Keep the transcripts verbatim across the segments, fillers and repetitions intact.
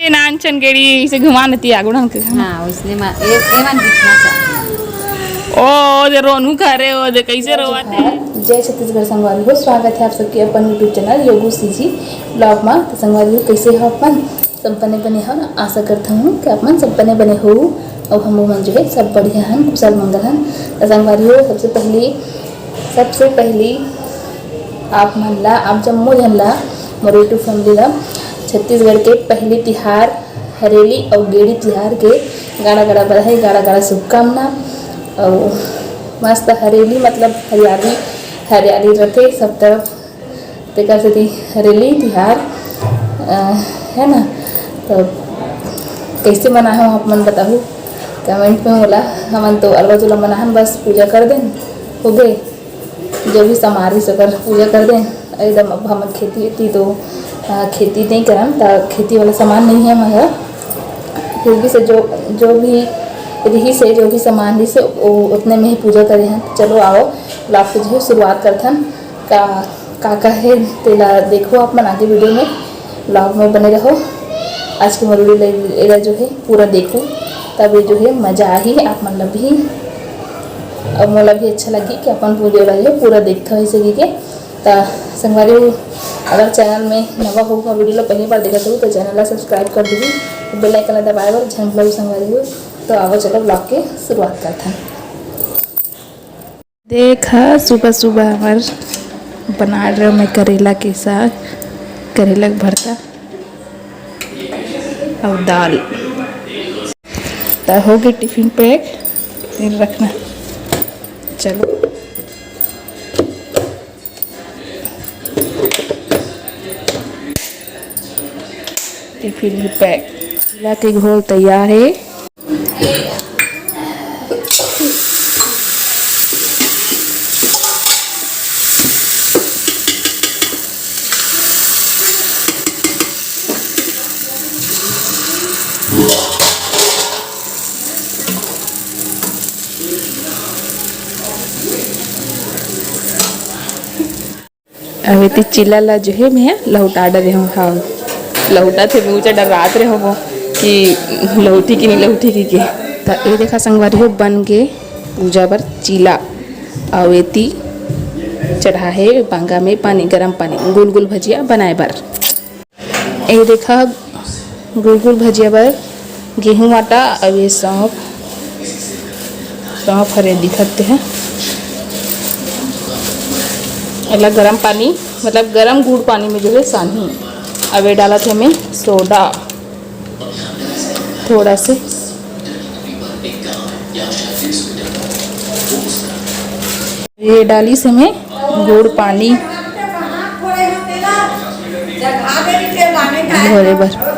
नानचन गेड़ी इसे घुमा नती आगुड़न के। हाँ, उसने मा-, ए, ए मन दिखना चाहिए। ओ, दे रोनू करे, ओ, दे कैसे रोवत हे। जय छत्तीसगढ़ संगवारी हो, स्वागत है आप सबके अपन YouTube चैनल योगू सीजी ब्लॉग मा। तो संगवारी हो, कैसे हो अपन? सब बने बने हो ना? आशा करता हूँ कि आप मन सब बने बने हो। अब हम मन जो है सब बढ़िया हन, कुशल मंगल हन। तो संगवारी हो, सबसे पहली, सबसे पहली आप मन ला, आप जम्मो झन ला, मोर YouTube फैमिली ला छत्तीसगढ़ के पहली तिहार हरेली अउ गेड़ी तिहार के गाड़ा गाड़ा बधाई, गाड़ा गाड़ा शुभकामना। अउ मस्त हरेली मतलब हरियाली, हरियाली रथे सब तरफ, तेकर सेती हरेली तिहार, अ, है ना। तो कैसे मनाहव आप मन बताहू comment में मोला। हमन तो अलवा जुला मनाहन, बस पूजा कर देन, हो गए। जो भी सामान रहिस ओकर पूजा कर देन। एकदम अब हमर खेती वेती तो, अ, खेती नइ करन, त खेती वाला सामान नइ हे हमर घर। फिर भी से जो, जो भी रिहिस हे, जो भी सामान रिहिस हे, ओ उतने में ही पूजा करे हन। चलो आओ, vlog के जो है शुरुआत करथन। का, का, का हे तेला देखो आप मन आगे video में, vlog में बने रहो। आज के मोर video ल एला जो है पूरा देखो, तब ये जो है मजा आही आप मन ला भी। अब मोला भी अच्छा लगी कि अपन video ला जो है पूरा देखता हो इसे के। त संगवारी हो, अगर channel में नवा हो, video ला पहली बार देखत हो, तो channel ला subscribe कर दीजिए, bell icon ला दबाए बर झन भूलहू संगवारी हो। तो आओ चलो vlog के शुरुआत करथन। देखा, सुबह सुबह हमर बना रहे मैं करेला के साग, करेला के भरता अउ दाल। त हो गए tiffin pack, फिर रखना। चलो, tiffin भी pack, चीला के घोल तैयार है। अब एती चीला ला जो है मैं लहुटा डरे हूँ। हाँ, लहुटा थे मैं ऊँचा डर्रात रहे हूँ कि लहुटी कि नहीं लहुटी कि के। त ये देखा संगवारी हो, बन के पूजा बर चीला। अउ एती चढ़ा है बांगा में पानी, गरम पानी, गुलगुल भजिया बनाए बर। ये देखा, गुलगुल भजिया बर गेहूं आटा अउ ये सौंफ, सौंफ हरे दिखत हे। एला गरम पानी, मतलब गरम गुड़ पानी में जो है सानही। अब ये डालत हे मैं सोडा, थोड़ा से ये डाली से मैं गुड़ पानी घोरे बर।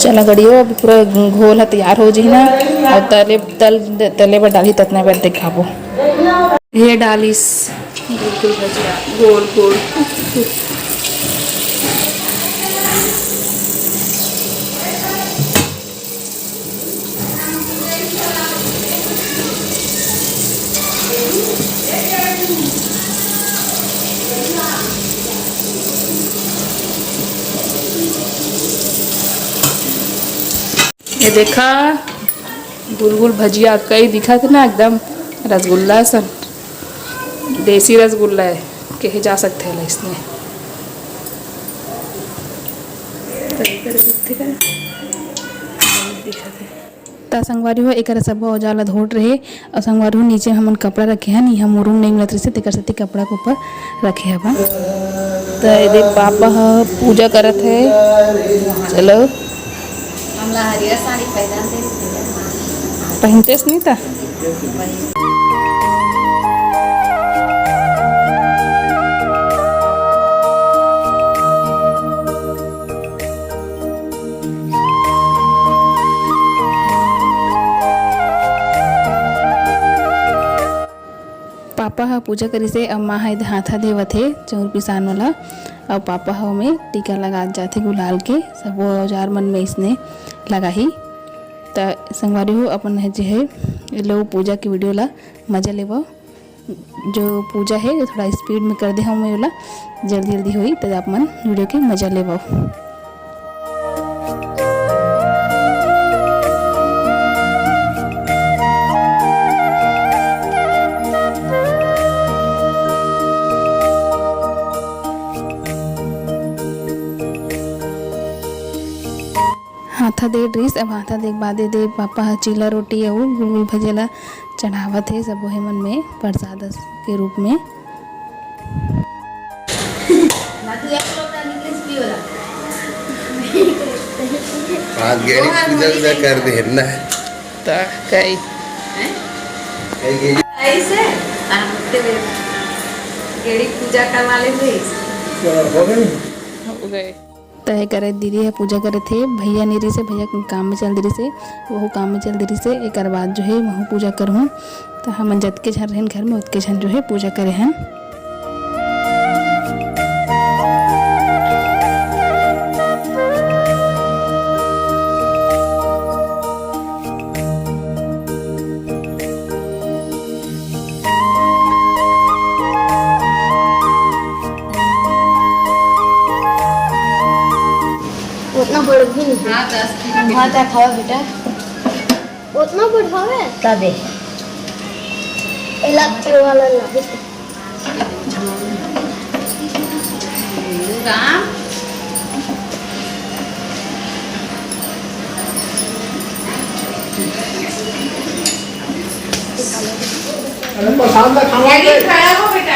चला गड़ियो, अब पूरा घोल ह तैयार हो जही ना, अउ तले, तल, तले बर डाली ततना बेर दिखाबो। ये डालिस बिल्कुल भजिया गोल गोल। ये देखा, गुलगुल भजिया कई दिखत हे ना, एकदम रसगुल्ला सन, देसी रसगुल्ला हे, कहे जा सकथे एला इसने। त संगवारी हो, एकर सब्बो औजार ला धोत रहे, अउ संगवारी हो, नीचे हमन कपड़ा रखे हन, इहाँ मुरुम नइ मिलत रहिसे, तेकर सेती कपड़ा के ऊपर रखे हवन। त एदे पापा ह पूजा करत हे। चलो। हमला हरियर साड़ी पहिना दे। पहिनतेस नहीं त। पापा ह पूजा करिसे, अउ माँ ह एदे हाथा देवत हे चौर पिसान वाला। अउ पापा ह ओमे टीका लगात जाथे गुलाल के। सबो औजार मन में इसने लगाही। त संगवारी हो, अपन ह जे हे, लो पूजा के video ला मजा लेवो। जो पूजा हे, जो थोड़ा speed में कर दे हूँ मैं ओला, जल्दी जल्दी होई, त आप मन video के मजा लेवव। हाथा दे रिहिस, अब हाथा दे के बाद दे पापा ह चीला रोटी अउ गुलगुल भजिया ला चढ़ावत हे सबो हे मन में प्रसाद के रूप में। आज गणेश पूजा उजा कर दे ना। त कई। हैं? कई के ऐसे? आ, ते वे। गेड़ी पूजा करवा ले थे। हो गई? हो गए। त ए करे दीदी ह पूजा करे थे, भैया नइ रिहिसे, भैया के काम में चल दे रिहिसे, वहू काम में चल दे रिहिसे। एकर बाद जो हे महू पूजा करहूँ। त हमन जतके झन रहेन घर में, ओतके झन जो हे पूजा करे हन। उतना बड़ भी नहीं। हाँ, दस किलो। हाँ, क्या खाओ बेटा? उतना बड़ हवे? तबे। इलायची वाला ना। अरे, प्रसाद का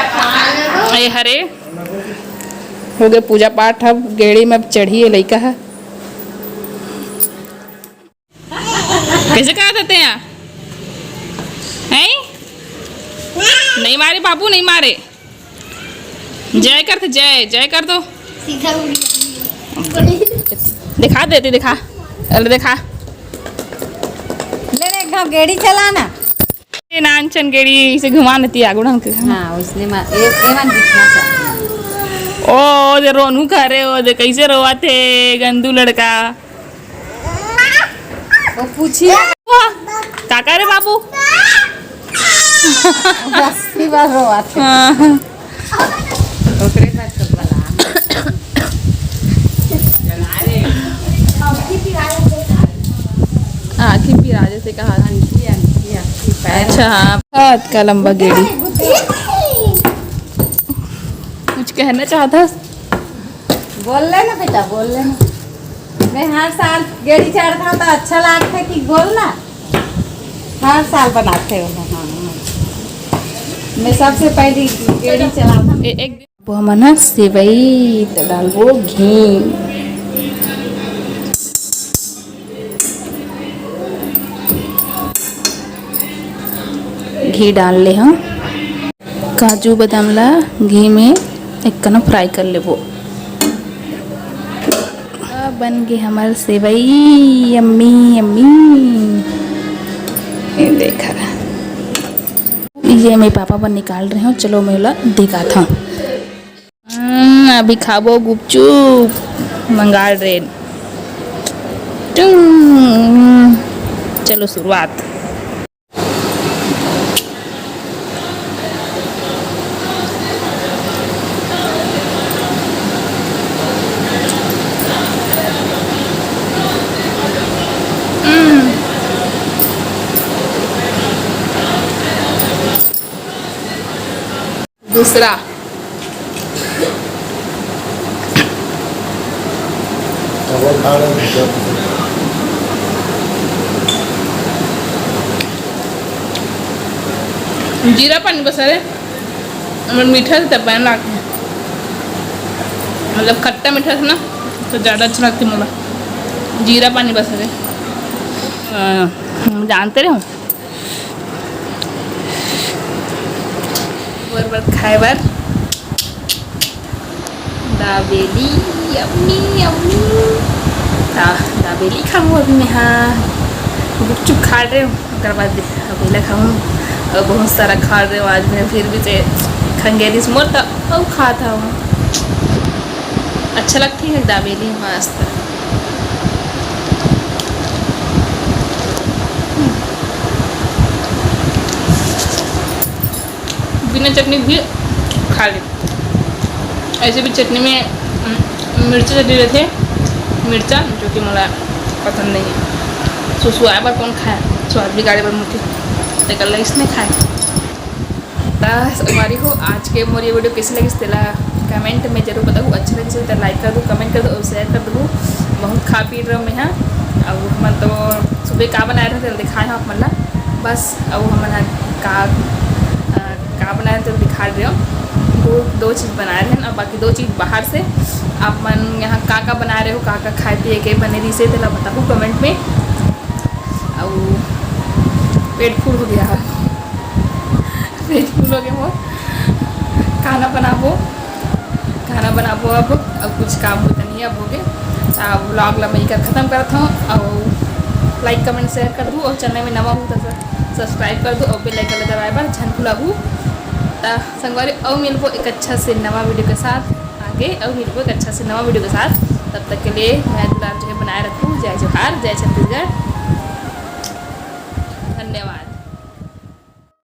खाना ए हरे, हो गए पूजा पाठ, अब गेड़ी में अब चढ़ी है लइका है। कैसे कहा देते हैं? हैं? नहीं मारे बाबू, नहीं मारे। जय कर, जय, जय कर दो। सीधा उड़ गया। दिखा देती, दिखा। अरे दिखा। ले रे, एक घाव गेड़ी चला ना। ये नानचन गेड़ी इसे घुमा नती आगू ढंग के। हाँ, उसने मा-, ए, ए मन दिखना चाहिए। ओ, दे रोनू खा रहे हो, दे कैसे रोवा थे गंदू लड़का। वो पूछिए। वाह, काका रे बाबू। बस, ही बार रोवा थे। हाँ। ओकरे साथ सब बला। आँखी पिरा जैसे कहा। आँखी, आँखी, आँखी, पैर। अच्छा, हाँ। हाथ का लंबा गेड़ी। कुछ कहना चाहता? बोल ले ना बेटा, बोल ले ना। मैं हर साल गेड़ी चढ़ता तो अच्छा लगता है कि बोल ना। हर साल बनाते हो, हाँ, हाँ। मैं सबसे पहली गेड़ी चलाता। ए-, एक वो हमन ह सेवई त डालबो घी। घी डाल ले हंव। काजू बादाम ला घी में एक कना fry कर लेबो। अब बन गे हमर सेवई, yummy, yummy। ये देखा, ये मैं पापा बर निकाल रहे हंव, चलो मैं ओला दिखात हंव। हम्म, अभी खाबो गुपचुप, मंगा रहे। टुंग। चलो शुरुआत। हम्म। दूसरा। जीरा पानी बस रे, हमर मीठा से तब बन लागथे, मतलब खट्टा मीठा से ना, तो ज़्यादा अच्छा लगथे मोला। जीरा पानी बस रे, अ, जानते रहे हो। बर बर खाए बर दाबेली, yummy, yummy। दा-, दाबेली खाऊँ अभी मैं, हाँ। गुपचुप खा रहे हूँ, ओकर बाद दाबेला खाऊँ। और बहुत सारा खा रहे हूँ आज मैं, फिर भी से खंगेरिस मोर त अउ खात हूँ। अच्छा लगती है दाबेली, मस्त। बिना चटनी भी खा ले। ऐसे भी चटनी में, उम, मिर्चा चटनी रहथे, मिर्चा, जो कि मोला पसंद नहीं है। सुसुआए बर कौन खाए, स्वाद बिगाड़े बर मुठी, तेकर ला इसने खाए। त संगवारी हो, आज के मोर ये video कैसे लगिस, तेला comment में जरूर बताहू। अच्छा लगिस हो त like कर दू, comment कर दू और share कर दू। बहुत खा पी रहा मैं, हाँ। अब हमन तो सुबह का बनाए रहे, तेला दिखाए हव आप मन ला। बस अब हमन ह का, अ, का बनाए रहे, तेला दिखा रहे हो। दो, दो चीज़ बनाए रहे और बाकी दो चीज़ बाहर से। आप मन यहाँ का का बनाए रहे हो, का का खाए पिए के बने रहिसे, तेला बताहू comment में। अउ पेट full हो गया है। पेट full हो गया मोर। खाना बनाबो, खाना बनाबो अब, अब कुछ काम होता नहीं है, अब हो गए। अब vlog ला मैं इकर खत्म करत हूँ। और like, comment, share कर दू और channel में नवा हूँ तो subscribe कर दू और bell icon ला दबाए बर झन भुलाहू। त संगवारी, और मिलबो एक अच्छा से नवा video के साथ आगे, और मिलबो एक अच्छा से नवा video के साथ। तब तक के लिए मैं दुलार जो है बनाए रखूँ। जय जोहार, जय छत्तीसगढ़।